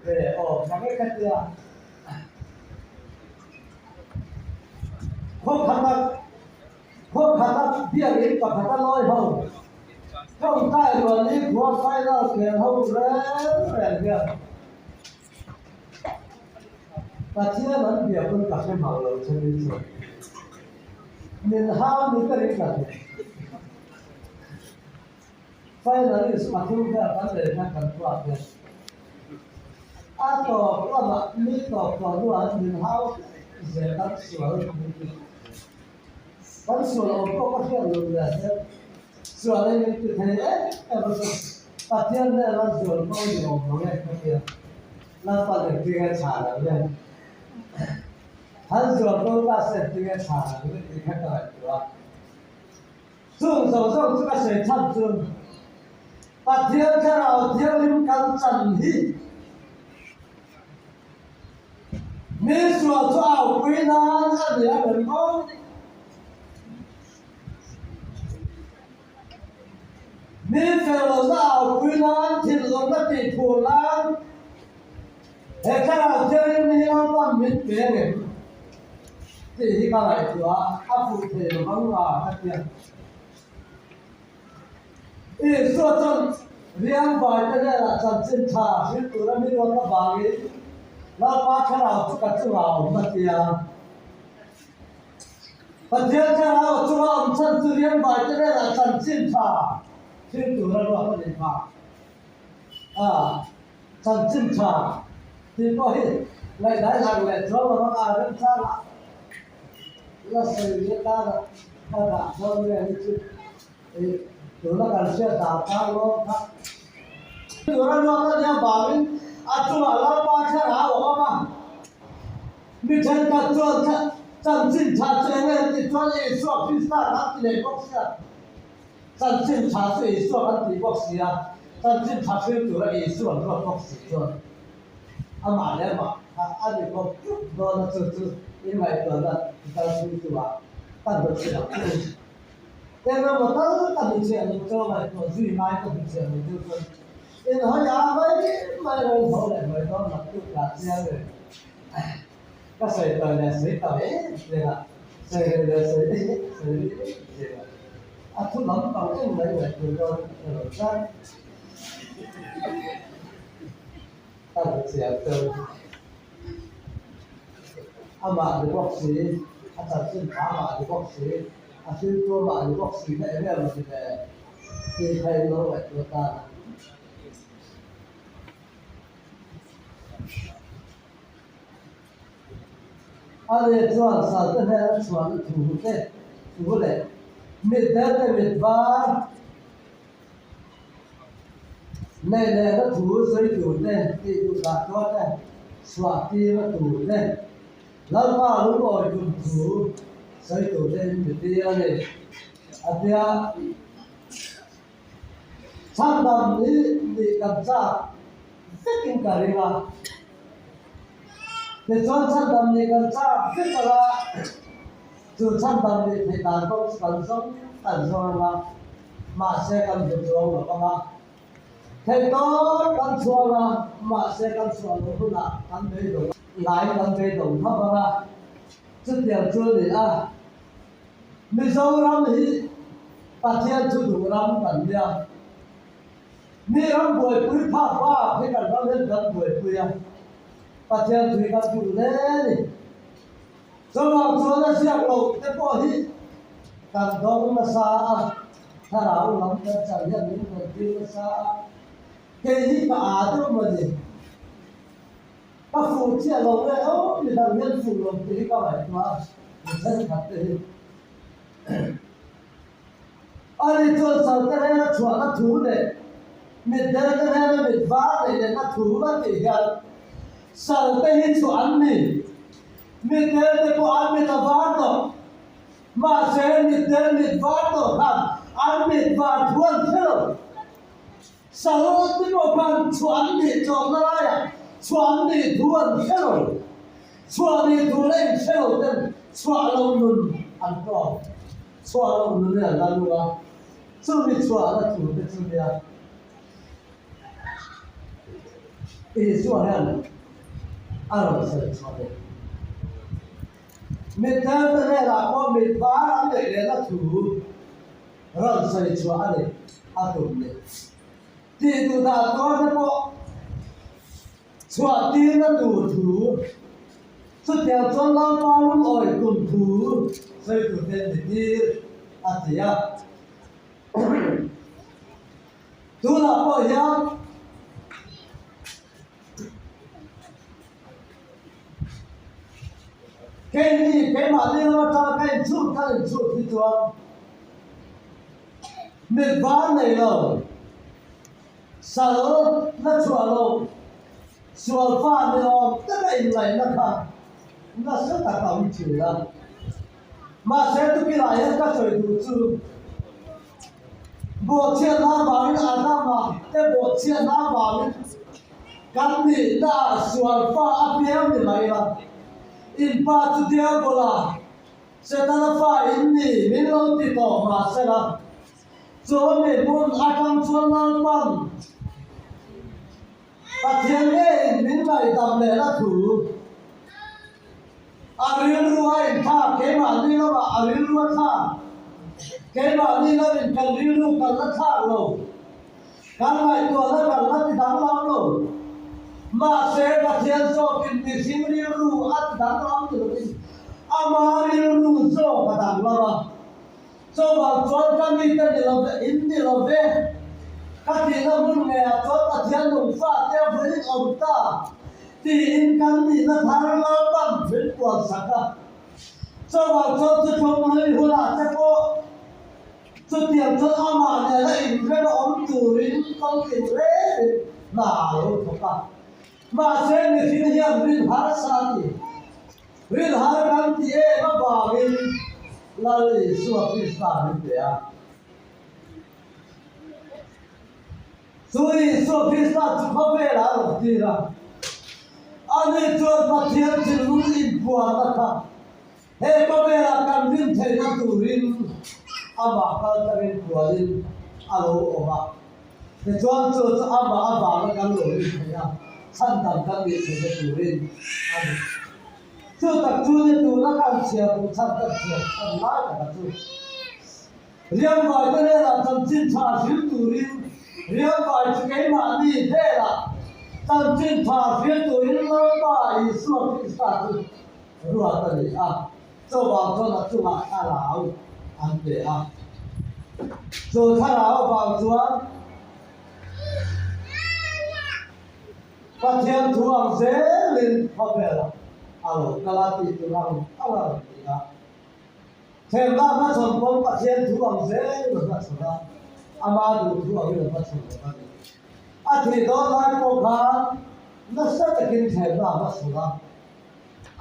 Ve aw mang e ka tia. Khaw khata khaw khata biakin pakhata lawi ho tawngtai rual ni khua final khel ho reng reng hian Pathian an bia pawn ka hre mang lo che ni chuan min hau ni berin ka hria. Finalist pathum vel kan lei hian kan tuak hian a tawp lamah mi tawp tawh hnuah min hau zel kan sual min ti. Kan sual awm pawh ka hriat loh leh hian sual ei min ti thei em em a chu Pathian hnena zual pawh ni awm lo e ka tia. Lalpa engtinge chhan ang le? Han zual pawh ta se engtinge chhan ang le tih kha ka ngaihtuah a. Chung zawng zawng chu ka sawi chhan chu Pathian Thlarau Thianghlim kan chan hi mi sual chu aupui nan a ni a rem maw? Mi fel lohna aupui nan, thinlungna tihphur nan he Thlarau Thianghlim hi Lalpan min pe reng tih hi ka ngaihtuah a, a fuh thei lo vang nga ka tia. Isua chuan riangvai te hnenah chanchin tha hrilh tura mi ruat avangin Lalpa Thlarau chu ka chungah a awm a tia. Pathian Thlarau a chunga awm chhan chu riangvai te hnenah chanchin tha hrilh tura ruat a nih phah. A chanchin tha tih pawh hi ngaihdai ang leh chuang lo anga remchangah la sawi leh tan a ka dah dawn nge hi chu ih tuna kan hriat dan tan lawm kha. Tura ruat a nia vangin a chungah Lalpa thlarau a awm a, mi thenkhat chuan chanchin tha chu eng nge an tih chuan Isua Krista an ti leh bawk sia. Chanchin tha chu Isua kan tih bawk si a, chanchin tha hril tura Isua an ruat bawk si chuan amah leh amah kha a ni bawk tluk dawn a, chu chu i ngaihtuahna kal thui tu ah ka hnuchhiah ang chu. Eng emaw tal ka hnuchhiah loh chu ngaihtuah zui ngai ka hnuchhiah loh chu chuan inhawi a mai mai reng tho leh mai dawn nak tuk lah chiang e. Ka sawi tawi leh sawi tam em em a, sawi rei leh sawi sawi rei em em a, a thu lam pang em mai ngaihtuah dawn ka hre lo tlat. Ka hmu chiang teuh. Amah ni bawk si, a chanchin tha amah ni bawk si, a hriltu amah ni bawk si kha eng em ni le tih kha in lo ngaihtuah tan a. A leh chuan salte hnena chhuahna thu te thu leh mitdel te mit var neih lehna thu sawi tur te tih duh dah tuar te chhuah tirna tur te Lalpa lungawi tum thu sawi tur te in mi tir a ni a tia. Chhandam hi nih kan chak vekin ka ring a. Tichuan chhandam nih kan chak vek ang a, chu chhandam nih theih dan pawh chu kan zawng kan zawng ang a, mahse kan hmu chuang lo vang a. Theihtawp kan chhuang a, mahse kan chhuah loh hunah kan beidawng ngai kan beidawng thap ang a, chutiang chu a ni a. Mizoram hi Pathian thu duh ram kan nia. Mi ram buaipui phak bak hi kan ram hian kan buaipui a, Pathian thu hi kan duh hle a ni. Chuvang chuan a ziak loh te pawh hi kan dawng nasa a, thlarau lam kan chan hian min rawn tir nasa a, kei hi ka aa deuh maw ni. Ka fuh chiah lo nge aw mi dang hian fuh lo tih hi ka ngaihtuah a, mi thenkhat te hi. Ani chuan salte hnena chhuahna thu leh mitdel te hnena mit var neih lehna thu a tih hian salte hi chu an ni. Mitdel te pawh an mit a var tawh. Mahse mitdel mit var tawh khan an mit var thu an hre lo. Sal te pawh khan chhuah an nih tlawmna laiah chhuah an nih thu an hre lo. Chhuah nih thu la inhre lo ten chhuah loh nun an tlawm. Chhuah loh nun in an la lu a, chumi chhuahna thu te chu nia. Isua hian a rawn sawi chhuah ni. Mittherte hnenah pawh mit var an neih lehna thu rawn sawi chhuah a ni a tum ni. Tih duh dah tuar te pawh chhuah tirna tur thu, chutiang chuan Lalpa lungawi tum thu sawi tur te ni tir a ti a. Tunah pawh hian keini keimahni lam atanga ka inchhut kan inchhut hi chuan mit var nei lo, sal la chhuah lo, sual fa ni awm taka inngaihna kha nasa tak a awm thin a. Mahse tukilai hian ka sawi duh chu Bawhchhiatna avangin Adama te bawhchhiatna avangin kan nihna ah sual fa a piang ni mai la. In pa chu Diabola, Setana fa in ni min lo ti tawh mahsela chu mi hmun atang chuan Lalpan Pathian ngeiin min ngaihdam lehna thu a rilru a inthlak, keimahni lamah a rilru a thlak, keimahni lamin kan rilru kan la thlak lo, kan ngaihtuahna kan la ti danglam lo. Mahse, Pathian zawkin mihring rilru a ti danglam ni lovin ama rilru zawk a danglam a. Chuvang chuan ka mite ni lo ve, in ni lo ve. Ka tihna hmun ngeiah chuan Pathian nung fate a vawiin awm ta tiin kan nihna thar Lalpan min puan sak a. Chuvang chuan chuthlawng hlui hunah te pawh chutiang chuan amah nena inrem a awm turin kawng inrem in hna a lo thawk a. Mahse mihring hian rin harsa a ti. Rilhar kan ti em avangin Lal Isua Krista min pe a. Chu Isua Krista chu khawvelah a rawn tir a. Ani chuan Pathian thinlung inpuanna kha he khawvelah kan rin theihna turin amah kaltlangin puanin a lo awm a. Tichuan chu chu amah avanga kan lo rin theih a, chhandam kan nih theihna turin a ni. Chu tak chu ni tuna kan chhiar duh chhan kan chhiar chhan lai taka chu Riangvaite hnenah chanchin tha hril turin Riangvai chu keimahni hnenah chanchin tha hril turin Lalpa Isua Krista chu ruat a ni a. Chuvang chuan a chungah thlarau an pe a. Chu thlarau vang chuan Pathian thu ang zelin khawvelah a lo kal a tih tur ang ang a rawn ti a. Themna hmachhawn pawn Pathian thu ang zelin a hmachhawn a, ama duh thu angin a hmachhawn lo a ni. A thih dawn lai pawh khan nasa takin themna a hmachhawn a.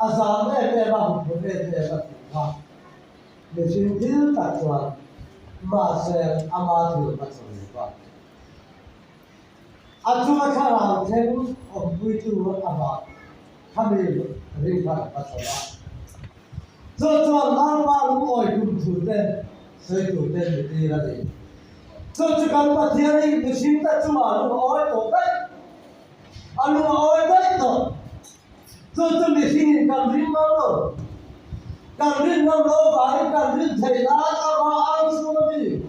A zam em em a, huphurh em em a tih kha mihring thil tak chuan mahse ama thil a chawi lo va. A chunga thlarau thleng awmpuitu amah khami ring kha a chawi a. Chu chuan Lalpa lungawi kum thu te sawi tur te ni tir a ni. Chu chu kan Pathianin mihring te chungah lungawi tawh daih, a lungawi daih tawh. Chu chu mihringin kan ring ngam lo. Kan rin ngam lo avangin kan rin theih nan amah ang chhung a mi,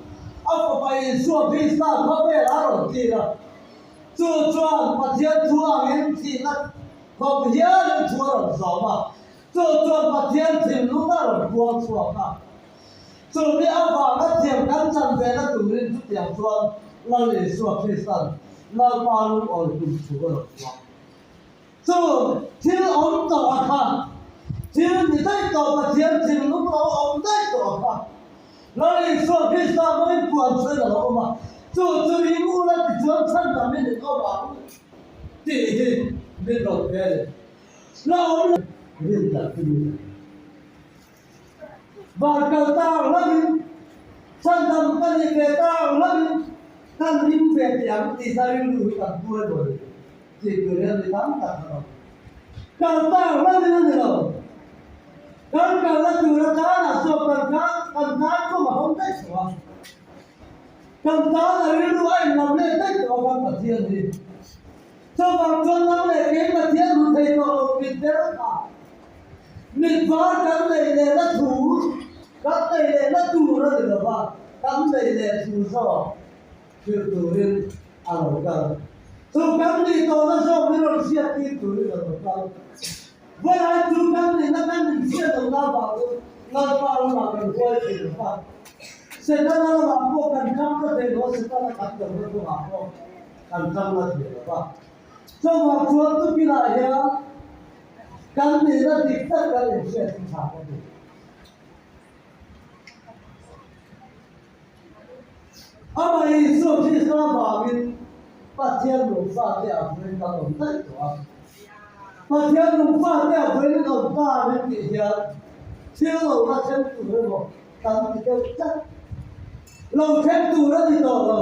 a Fapa Isua Krista khawvel a rawn tir a. Chu chuan Pathian thu angin thihna khawp hialin thu a rawn zawm a. Chu chuan Pathian thinlung a rawn puang chhuak a. Chu mi avanga thiam kan chan vena turin chutiang chuan Lal Isua Krista'n Lalpa lungawi tum thu a rawn puang. Chu thil awm tawh a kha, thil ni daih tawh Pathian thinlung lo awm daih tawh a kha, Lal Isua Krista hmangin puan chuan a lo awm a, chu chu ring ula tichuan chhandam in in awm ang tih hi min rawn pe a ni. La awm lo. Rin tak chu mi tak. Van kal ta ang hlauhin, chhandam ka nih ve ta ang hlauhin kan ring ve teh ang tih hla rilru hi kan pu emaw ni tih tur hian mi tam tak an awm. Kal ta ang hlauhin a ni lo. Kan kalna tur atana zawk kan kha kan tan kawng a hawng daih tawh a. Kan tan a rilru a inlam let daih tawh a kan Pathian hi. Chuvang chuan nang leh kei Pathian hmu thei tawh lo mit ber kha mit var kan neih lehna thu kan neih lehna tur a ni lo va, kan neih leh thu zawk hrilh turin a lo kal. Chu kan nih tawhna zawk min rawn hriat tir turin a lo kal. Vawiin chu kan nihna kan inhriat lohna avang chu Lalpa lamah kan huai thei lo va, Setana lamah pawh kan tang ta thei lo a, Setana kan lohna kawngah pawh kan tang la thei lo va. Chuvang chuan tukinah hian kan nihna dik tak kan inhriat hi tha ka ti. Amah Isua Krista vangin Pathian nungfate a vawiin kan awm daih tawh a. Pathian nungfate a vawiin an awm ta min tih hian thil lo la thleng tur emaw kan ti deuh tlat. Lo thleng tur a ni tawh lo.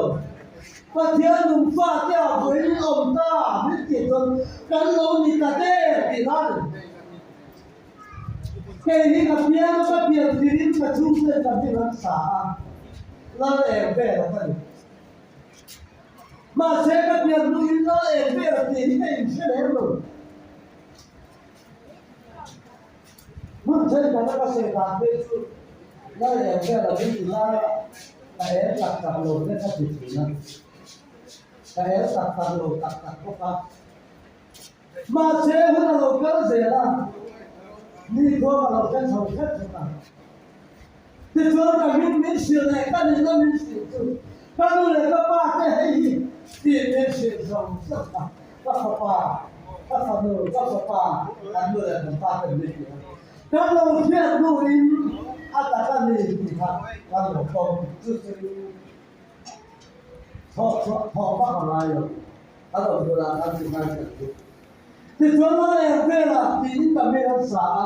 Pathian nungfate a vawiin an awm ta min tih chuan kan lo ni ta der tih hlan a ni. Kei hi ka piang a, ka pian tirin ka chhungte ka hming an sa a, Lal eng vel a ka ni. Mahse ka pian hnuin Lal eng vel tih hi ka inhre lem lo. Hmun thenkhat a ka sawi dan phei chu Lal eng vel a min ti lai a, ka eng tak tak lo te ka ti thin a, ka eng tak tak lo tak tak bawk a. Mahse, hun a lo kal zel a, mi khuam a lo hre chho hret hret a. Tichuan ka hming min hrilh leh ka nihna min hrilh chu ka nu leh ka pa te hei hi tih min hrilh zawng zawng a, ka fapa, ka fanu, ka fapa kan nu leh kan pa ten min ti a. Kan lo hriat hnuin a tak a ni tih kha kan lo pawm chu chu thawh chhuah thawh vak a ngai lo. A lo bulah khan ti ngai kan ti. Tichuan Laleng velah tiin ka hming an sa a,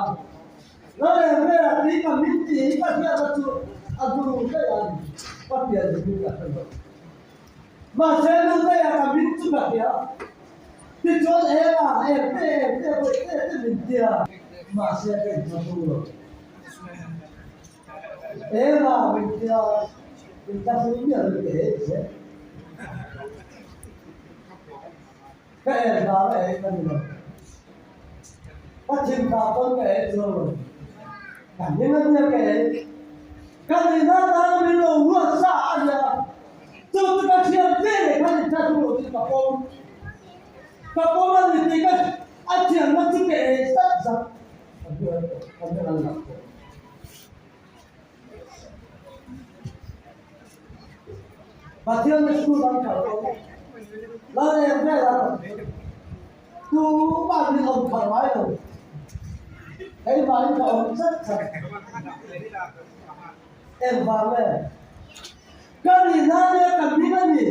Laleng velah tiin ka hming tih hi ka hriatna chu a hnu daih a ni, ka pian hming ka hre lo. Mahse nu daihah ka hming chu ka hria. Tichuan Ela, Erte, Erte, Bawihte te min tia, mahse ka inthlahrung lo. Ela min tia, inthlahrung miah lo ke he che. Ka en vang a ei ka ni lo. Ka thin vang pawn ka ei chuang lo. Ka hming a nia ka ei. Ka nihna atana min lo ruat sa a nia. Chu chu ka thiam ve leh khan inthlahrung lo chu ka pawm. Ka pawm a ni tih ka a thiamna chu ka ei zat zat. Ka hming an lak tawh. Pathian na school an kal ko. Lal em vel a tu mah min awm thar ngai lo. Keimah in ka awm chat chat. Engvang le? Ka nihna nia ka hming a ni.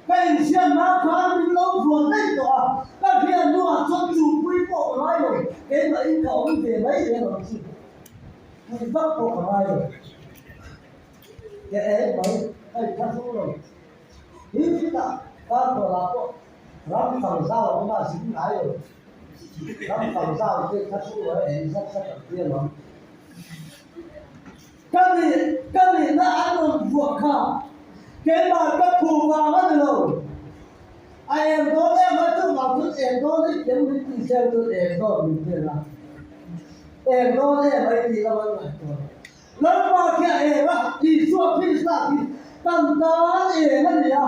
Ka inhriat hma khan min lo vuan daih tawh a, ka hriat hnuah chuan chupui pawh ka ngai lo. Keimah in ka awm ve mai zel ang chu. Pui vak pawh ka ngai lo. Ke eng mai ka in tha hrung lo. Hi chutah kar tawhah pawh ram fang zau a awm a, zin ngai lo. Ram fang zau te tha hrung lo a eng zat zat ang tia lawm. Ka nih ka nihna an rawn vuah kha keimah ka phu vang a ni lo. A eng dawn em a chuvang chuan eng dawn hi thiam min tih sel chuan eng dawn min vel a. Eng dawn em ai tih lo an ngaihtuah lo. Lalpa khi a eng a, Isua Krista khi kan tan eng a ni a,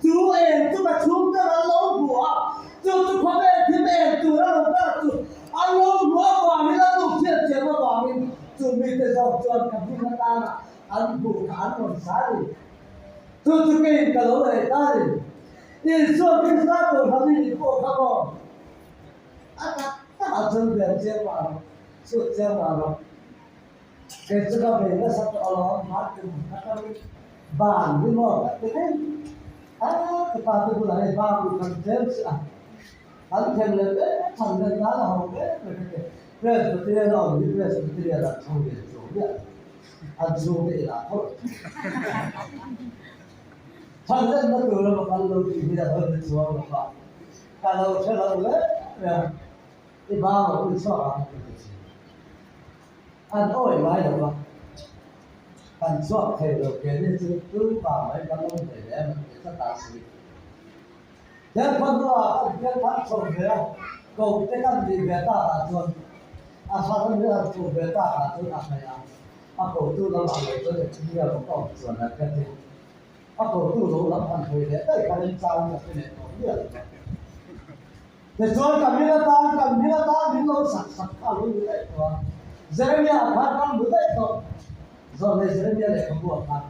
chu eng chu ka chhungten an lo hmu a, chu chu khawvel thim eng tur a lo kal chu an lo hmu avangin an lo hriatthiam avangin chu mite zawk chuan ka hming atana an hmuh kha an rawn sa a ni. Chu chu keiin ka lo ei ta a ni. Isua Krista tur han i nih pawh kha maw? A tak tak ah chuan bian chiang mah rawh, chhut chiang mah rawh. Kei chu ka bei nasa tawh alawm, hmar tum kha ka ring ban hi maw ka ti reng. A ka pa te bulah hei bang u kan tlem si a, kan then leh mek than leh nan a ho mek mek a ti. Presbyterian a awm hi Presbyterian ah chho ve chuang miah lo, an chhungte inah tho. Than lenna tur emaw kan lo tih hi a lo ni chuang lo va. Ka lo hre lo hle mai a, i bang a pui chhuak ang ka ti thin. An awi ngai lo va, kan chhuak thei lo ke ni chu tu pa mai kan awm hle hle a ti tlat a si. He khua hnuah kan pian thar chho ve a, ko te kan nih ve takah chuan a thar a nih han chho ve takah chuan a hnaih a, a kotu lamah lo chuan engtin nge rawn ka awm chuan a ka ti. A kotu lo lam han hawi leh daih kha remchang ka hre leh tawh miah lo va. Tichuan ka hming atan kan hming atan min lo sak sak kha a lo ni daih tawh a, Jeremiah khan kan hmu daih tawh. Zawhne Jeremiah lehkhabu ah khan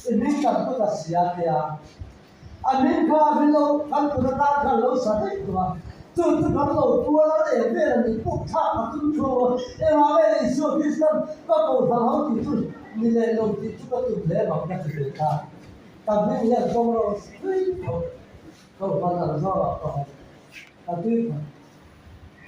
i hming kan put a sia tia A min kha min lo kan kut atan khan lo sa daih tawh a, chu chu kan lo pual a reh vel a nih puk thlak a tum thu a, engah nge Isua Kristan ka kohhran ho tih chu ni leh lo tih chu ka tum hle bang ka ti ve ta. Ka hming hian kawng ro tui tho kohhran ang zawngah ka haw ka tui phah.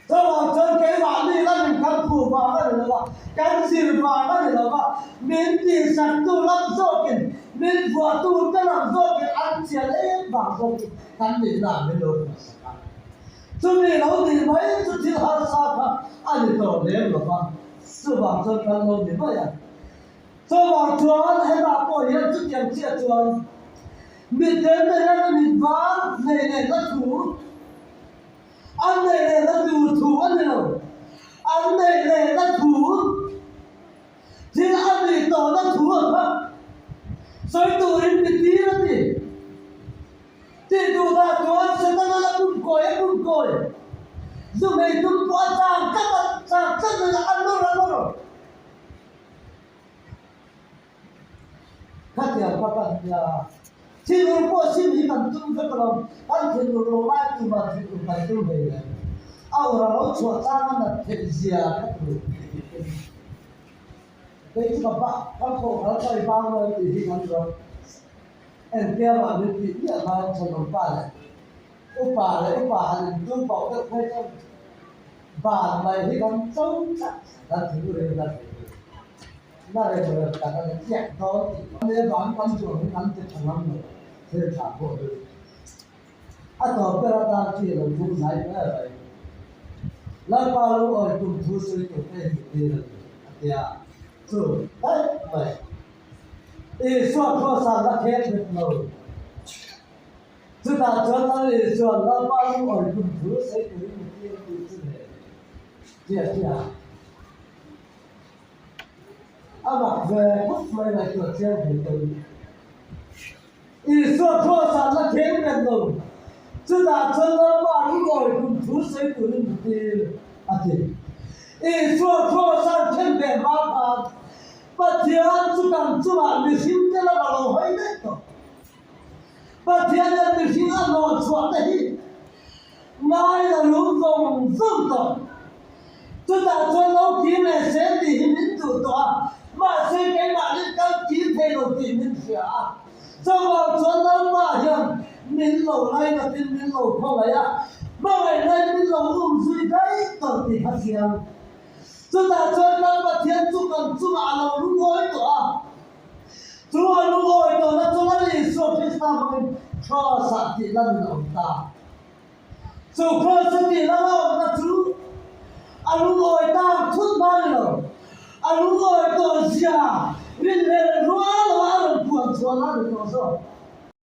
Chuvang chuan keimahni lamin kan phu vang a ni lo va, kan zir vang a ni lo va, min tihsaktu lam zawkin, min vuahtu te lam zawkin an chian em vang zawkin kan nihna ah min lo hmuhsak a. Chumi lo nih mai chu thil harsa kha a ni tawh lem lo va, chuvang chuan kan lo ni mai a. Chuvang chuan hetah pawh hian chutiang chiah chuan mitdel te hian a mit var nei leh hla thu, An neih lehna tur thu a ni lo. An neih lehna thu thil a nih tawhna thu a kha sawi turin mi tir a ni. Tih duh dah chuan Setana la pum kawi a pum kawi. Zu hmei tum pawh a chang tlat a chang tlat a a nawr a nawr. Khatiang kha kan nia. Thinur pawh sim hi kan tum vek alawm. Kan thinur lo lai tumah thinur kan tum hlei lem. A ur a lo chhuah chang a nat theih zia kha tur Kei chu ka ba ka khawh kal ka i bang lo tih hi kan rawt. Engtia mah min tih miah hmain thenawm pa leh upa leh upa han intum pauh deuh phei chuan ban mai hi kan cho tlat kan thinur hi kan thei tur. Na rem rem tak a ni chiah dawn tih pawh. Leh vang kan chuang hi kan ti tha ngam lo thil tha pawh hi a tawp ber atan chi lo thung zai ber mai. Lalpa lo awi tum thu sawi tur te hi tir a ni a tia chu daih mai. Isua Kross ah la khel bet lo. Chutah chuan Lal Isua'n Lalpa lu awi tum thu sawi turin mi tir a tih chu le chiah chiah. A mak ve khawp mai ngaihtuah chiang ve tawh in. Isua Kross ah la kheng bet lo. Chutah chuan Lalpa lu awi kum thu sawi turin mi tir a ti. Isua Kross an khen ve hma khan Pathian chu kan chungah mihring te lam a lo hawi daih tawh. Pathian hian mihring a hnawh chhuah te hi ngai la lung vawng vawng tawh. Chutah chuan lo kir leh se tih hi min duh tawh a, mahse keimahni kal kir thei lo tih min hria a. Chuvang chuan Lalpa hian min lo ngainatin min lo khawngaih a, hmangaihnain min lo um zui daih tawh tih kha chiang. Chutah chuan Lal Pathian chu kan chungah a lo lungawi tawh a. Chu a lungawi tawhna chu Lal Isua Krista hmangin Kraws-ah tih lamin a awm ta. Chu Kraws-a tih lal a awmna chu a lungawi tak thut hma ni lo, a lungawi tawh zia rinhlelh rual loa a rawn puan chhuah la ni tawh zawk.